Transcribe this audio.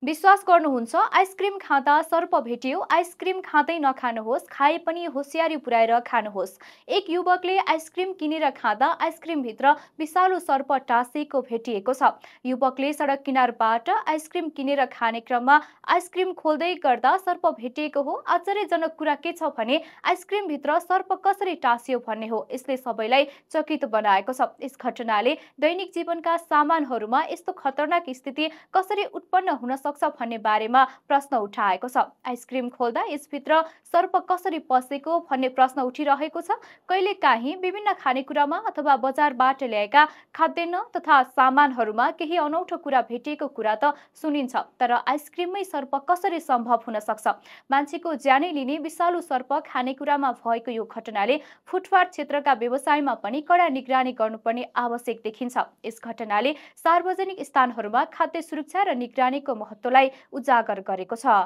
विश्वास गर्नुहुन्छ आइसक्रिम खाँदा सर्प भेटियो, आइसक्रिम खाँदै नखानुहोस्, खाए पनि होसियारी पुर्याएर खानुहोस्। एक युवकले आइसक्रिम किनेर खाँदा आइसक्रिमभित्र विषालु सर्प टाँसिएको भेटिएको छ। युवकले सडक किनारबाट आइसक्रिम किनेर खाने क्रममा आइसक्रिम खोल्दै गर्दा सर्प भेटिएको हो। आश्चर्यजनक कुरा के छ भने आइसक्रिमभित्र सर्प कसरी टाँसियो भन्ने हो। यसले सबैलाई चकित बनाएको छ। यस घटनाले दैनिक जीवनका सामानहरूमा यस्तो खतरनाक स्थिति कसरी उत्पन्न हुन सक्छ भन्ने बारेमा प्रश्न उठाएको छ। आइसक्रिम खोल्दा यसभित्र सर्प कसरी पसेको भन्ने प्रश्न उठिरहेको छ। कहिलेकाहीँ विभिन्न खानेकुरामा अथवा बजारबाट ल्याएका खाद्यान्न तथा सामानहरूमा केही अनौठो कुरा भेटिएको कुरा त सुनिन्छ, तर आइसक्रिममै सर्प कसरी सम्भव हुन सक्छ? मान्छेको ज्यानै लिने विषालु सर्प खानेकुरामा भएको यो घटनाले फुटपाथ क्षेत्रका व्यवसायमा पनि कडा निगरानी गर्नुपर्ने आवश्यक देखिन्छ। यस घटनाले सार्वजनिक स्थानहरूमा खाद्य सुरक्षा र निगरानीको महत्त्वलाई उजागर गरेको छ।